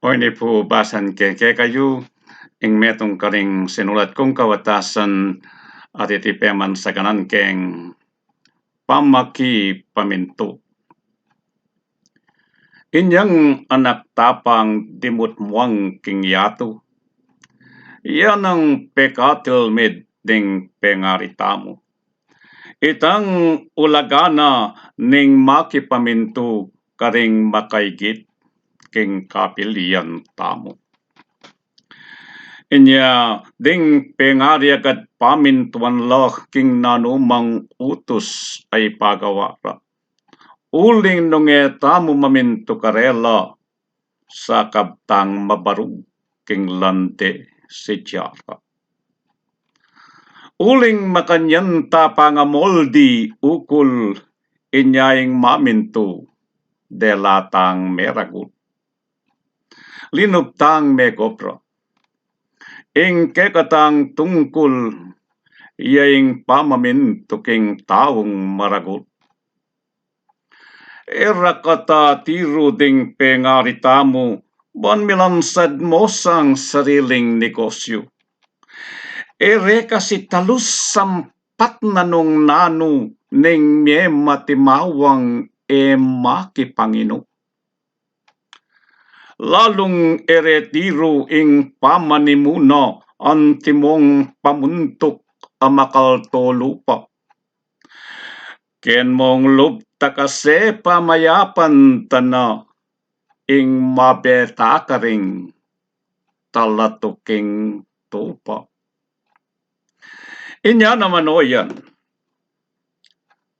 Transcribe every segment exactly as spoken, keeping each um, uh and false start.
O ini pu basan ke kekayu ing metung karing sinulat kung kawatasan at iti pemansaganan keng pamakipamintu. Inyang anak tapang dimut muang king yatu, ya nang pekatil mid ding pengari tamu. Itang ulaga na ning makipamintu karing makaigit king kapilian tamu. Inya ding pengari agad pamintuan la king nanumang utus a ipagawa ra. Uling nung e tamu mamintu karela, sakab tang mabarug king lande sidya ra. Uling makanyan ta pangamoldi ukul inya ing mamintu, dela tang meragul. Linub tang megobra. Ing kekatang tungkul, ya ing pamamintu king taung maragul. E ra kata tiru ding pengari tamu, ban milansad mo sang sariling negosyu. E re kasi talus sampat na nung nanu ning mie matimawang e makipanginu. Lalung e re tiru ing pamanimuna antimong pamuntuk a makalto lupa. Ken mong lub ta kasi pamayapan ta na ing mabeta karing talatuking tupa. Inya naman o yan,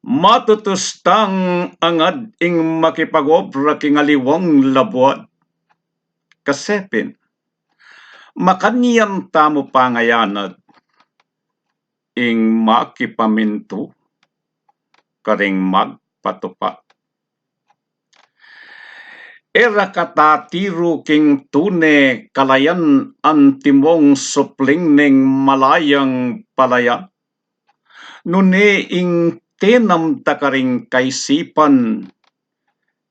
matutus tang angad ing makipagobra king aliwang labuad. Kasi pin, makanyan tamu pangayanad ing makipamintu karing magpatupa. E ra kata tiru king tune kalayan antimong supling ning malayang palayan. Nune ing tenam ta karing kaisipan,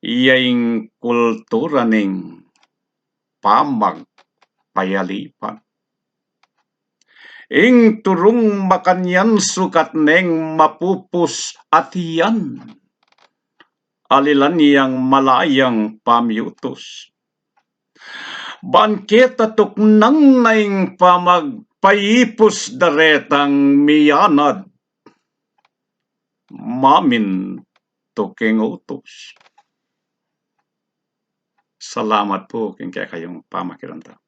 ya ing kultura ning pamagpayalipan. Ing turung makanyan sukat neng mapupus atian. Alilan yang malayang pamiutus. Ban keta tuknang na ing pamagpaipus daretang miyanad mamintu king utus. Salamat pu king kekayung pamakiramdam.